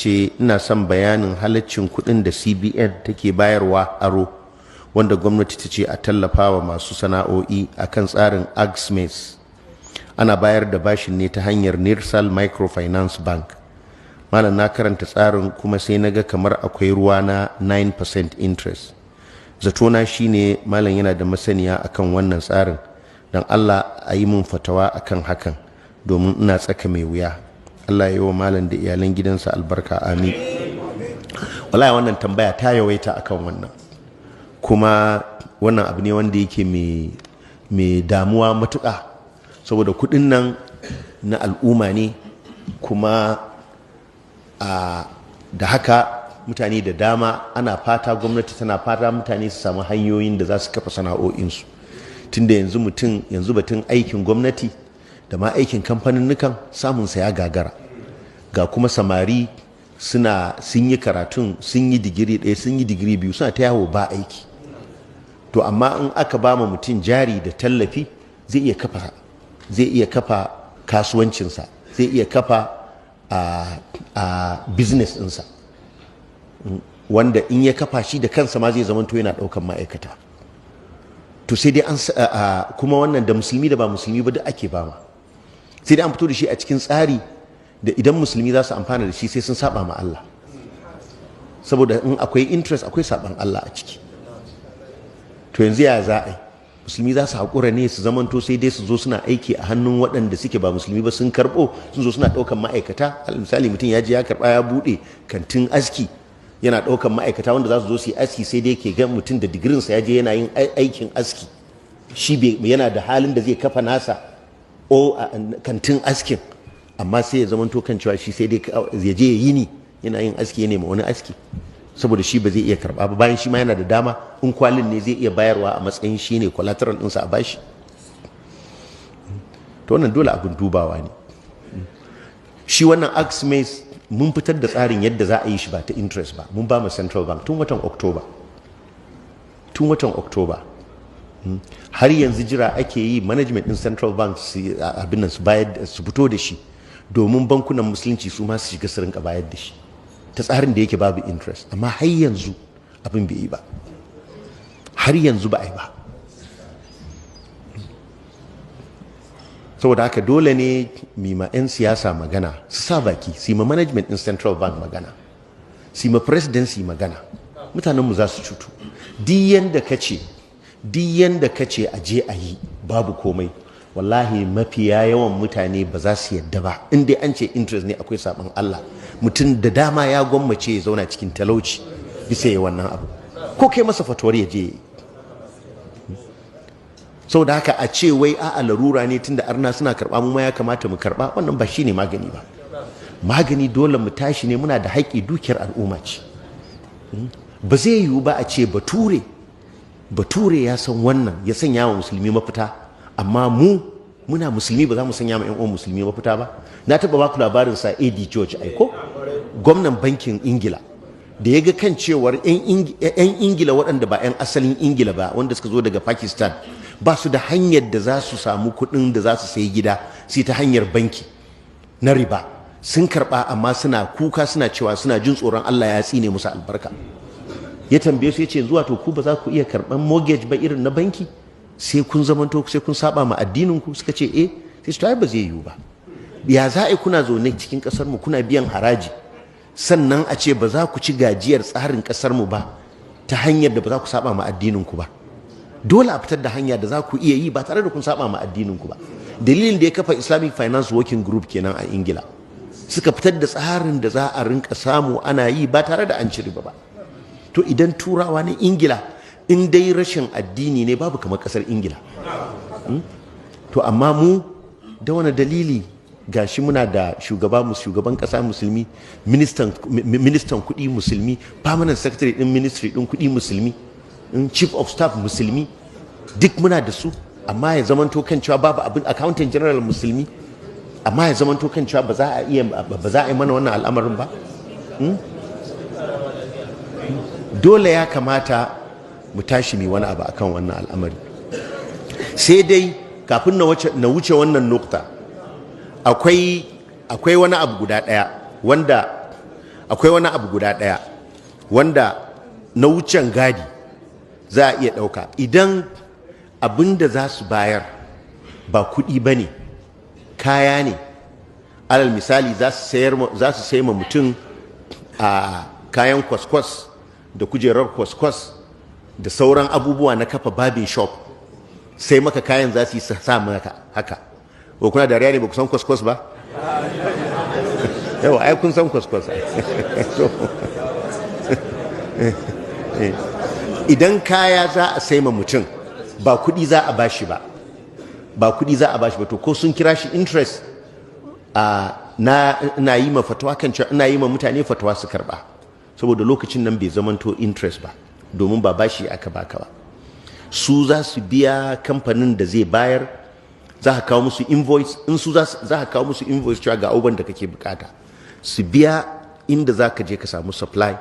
Ce ina son bayanin halaccin kuɗin da CBN take bayarwa aro, wanda gwamnati ta ce a tallafa wa masu sana'o'i akan tsarin AGSMEIS. Ana bayar da bashin ne ta hanyar Nirsal Microfinance Bank. Malam, na karanta tsarin kuma sai na ga kamar akwai ruwa na 9% interest. Zatona shine malam yana da masaniya akan wannan tsarin. Don Allah a yi mun fatawa akan hakan, domin ina tsaka mai wuya. Allah ya yi wa malam da iyalan gidansa albarka, amin. Wallahi wannan tambaya ta yawaita akan wannan, kuma wannan abu ne wanda yake mai damuwa matuƙa, saboda kuɗin nan na al'umma ne. Kuma da haka mutane da dama ana fata, gwamnati tana fata mutane su samu hanyoyin da za su kafa sana'o'insu, tunda yanzu mutum, yanzu batun aikin gwamnati da ma aikin kamfaninnukan samunsa ya gagara. Ga kuma samari suna sun yi karatun, sun yi digiri ɗaya, sun yi digiri biyu, suna ta yawo ba aiki. To amma in aka ba ma mutum jari da tallafi, zai iya kafa kasuwancinsa, zai iya kafa a business ɗinsa, wanda in ya kafa shi da kansa ma zai zamanto yana ɗaukan ma'aikata. To sai dai an kuma wannan da musulmi da ba musulmi ba duk ake bama. Sai dai an fito da shi a cikin tsari da idan musulmi za su amfana da shi sai sun saba ma Allah, saboda in akwai interest akwai saban Allah a ciki. To yanzu ya za a yi? Musulmi za su haƙura ne su zamanto sai dai su zo suna aiki a hannun waɗanda suke ba musulmi ba, sun karɓo, sun zo suna ɗaukan ma'aikata? Alal misali, mutum ya je ya karɓa, ya buɗe kantin aski, yana ɗaukan ma'aikata wanda za su zo su yi aski. Sai dai ke ga mutum da digirinsa ya je yana yin aikin aski. Shi yana da halin da zai kafa nasa o kantin askin, amma sai ya zamanto kan cewa shi sai dai ya je ya yi ni yana yin aski, ya nema wani aski, saboda shi ba zai iya karba ba, bayan shi ma yana da dama, in kwalin ne zai iya bayarwa a matsayin shi ne collateral ɗinsa a bashi. To wannan dole abin dubawa ne. Shi wannan AGSMEIS, mun fitar da tsarin yadda za a yi shi ba ta interest ba. Mun ba mu Central Bank tun watan October, tun watan October. Har yanzu jira ake yi management din Central Bank su abin nan, su bayar, su fito da shi, domin bankunan musulunci su ma su shiga su rinka bayar da shi ta tsarin da yake babu interest. Amma har yanzu abin bai yi ba, har yanzu ba a yi ba. Saboda haka dole ne mima 'yan siyasa magana, su sa baki, su ma management din Central Bank magana, su ma presidency magana. Mutanenmu za su cutu. Duk yanda ka ce a je a yi babu komai, wallahi mafiya yawan mutane ba za su yadda ba. In dai an ce interest ne, akwai saban Allah, mutum da dama ya gwammace ya zauna cikin talauci bisa ya wannan abu, ko kai masa fatuwar ya je yi. Saboda haka a ce wai a'a, larura ne, tunda arna suna karba mu ma ya kamata mu karba, wannan ba shine magani ba. Magani dole mu tashi ne, muna da haƙƙi, dukiyar al'umma ce. Ba zai yiwu ba a ce bature ya san wannan, ya sanya wa musulmi mafita, amma mu muna musulmi ba za mu sanya ma 'yan uwan musulmi mafita ba. Na taɓa baku labarin sa A.D. George aiko, gwamnan bankin Ingila, da ya ga kan cewar 'yan Ingila waɗanda ba 'yan asalin Ingila ba, wanda suka zo daga Pakistan, ba su da hanyar da za su samu kuɗin da za su sayi gida sai ta hanyar banki na riba. Sun karɓa, amma suna kuka, suna cewa suna jin tsoron Allah ya tsine musu albarka. Ya tambaye su, ya ce, "Zuwa to ku ba za ku iya karɓan mortgage ba irin na banki, sai kun zamanto sai kun saba ma addinin ku?" Suka ce eh. Sai su ba zai yiwu ba. Ya za a yi kuna zaune cikin ƙasar mu, kuna biyan haraji, sannan a ce ba za ku ci gajiyar tsarin ƙasar mu ba ta hanyar da ba za ku saba ma addinin ku ba? Dole a fitar da hanya da za ku iya yi ba tare da kun saba ma addinin ku ba. Dalilin da ya kafa Islamic Finance Working Group kenan a Ingila. Suka fitar da tsarin da za a rinka samu ana yi ba tare da an ci riba ba. To idan turawa na Ingila, in dai rashin addini ne, babu kamar kasar Ingila. To amma mu da wani dalili? Gashi muna da shugaba, shugaban kasa musulmi, ministan kudi musulmi, permanent secretary din ministry din kudi musulmi, chief of staff musulmi, duk muna da su, amma ya zamanto kan cewa babu abin, accountant general musulmi, amma ya zamanto kan cewa ba za a yi mana wannan al'amarin ba. Dole ya kamata mu tashi mai wani abu akan wannan al'amari. Sai dai kafin na wuce wannan nukta, akwai wani abu guda ɗaya wanda Akwai wani abu guda ɗaya wanda na wucin gadi za a iya ɗauka: idan abin da za su bayar ba kuɗi ba ne, kaya ne, alal misali za su sai ma mutum a kayan kwaskwas da kujerar kwaskwas da sauran abubuwa na kafa barbing shop, sai maka kayan za su yi sa maka haka. Ko kuna dariya ne? Ba ku san kwaskwas ba? Yawa, ai kun san kwaskwas. To, idan kaya za a sai ma mutum, ba kuɗi za a bashi ba, ba kuɗi za a bashi ba, to ko sun kira shi interest, a na ina yi ma fatawa kan cewa, ina yi ma mutane fatawa su karba, saboda lokacin nan bai zamanto interest ba, domin ba bashi aka baka ba. Su za su biya kamfanin da zai bayar. Za ka kawo musu invoice, in su za ka kawo musu invoice cewa ga abubuwan da kake bukata, su biya inda za ka je ka samu supply.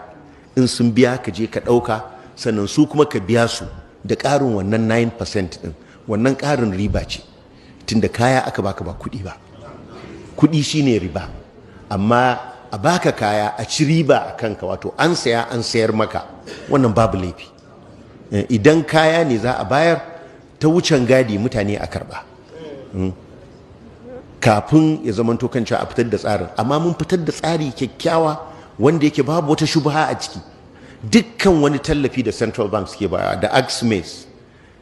In sun biya, ka je ka ɗauka, sannan su kuma ka biya su da ƙarin wannan 9% ɗin. Wannan ƙarin riba ce, tunda kaya aka baka ba kuɗi ba. Kuɗi shine riba, amma a baka kaya a ci riba a kanka, wato an saya an sayar maka, wannan babu laifi. Idan kaya ne za a bayar ta wucin gadi, mutane a karba kafin ya zamanto kan cewa a fitar da tsarin. Amma mun fitar da tsari kyakkyawa wanda yake babu wata shubha a ciki. Dukkan wani tallafi da central bank suke baya, da AGSMEIS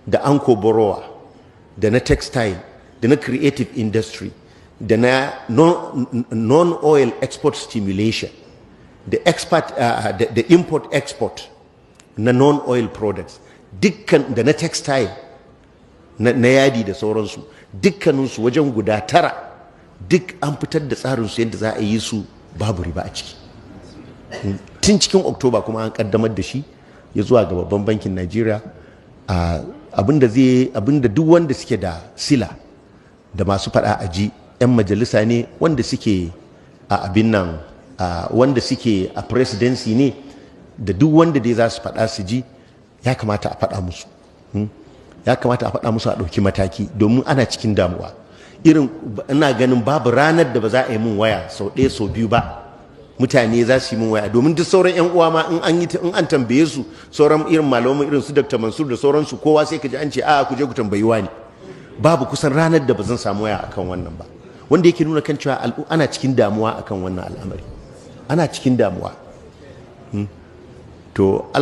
da Anchor Borrower da na textile da na creative industry da na non-oil export stimulation da export da import export na non-oil products, dukkan da na textile na yadi da sauransu, dukkaninsu wajen guda tara, duk an fitar da tsarinsu yadda za a yi su babu riba a ciki tun cikin Oktoba, kuma an kaddamar da shi ya zuwa ga Babban Bankin Najeriya. Abinda zai abinda duk wanda suke da sila da masu fada a ji, 'yan majalisa ne, wanda suke a abin nan, wanda suke a presidency ne, da duk wanda dai za su fada su ji, ya kamata a fada musu, ya kamata a faɗa musu a ɗauki mataki, domin ana cikin damuwa. Irin ina ganin babu ranar da ba za a yi min waya sau ɗaya sau biyu ba. Mutane za su yi min waya, domin duk sauran yan uwa ma in an yi, in an tambaye su, sauran irin malaman irin su Dr. Mansur da sauransu, kowa sai ka ji an ce, "A ku je ku tambayi wani." Babu kusan ranar da ba zan samu waya akan wannan ba, wanda yake nuna kan cewa ana cikin damuwa akan wannan al'amari, ana cikin damuwa. To Allah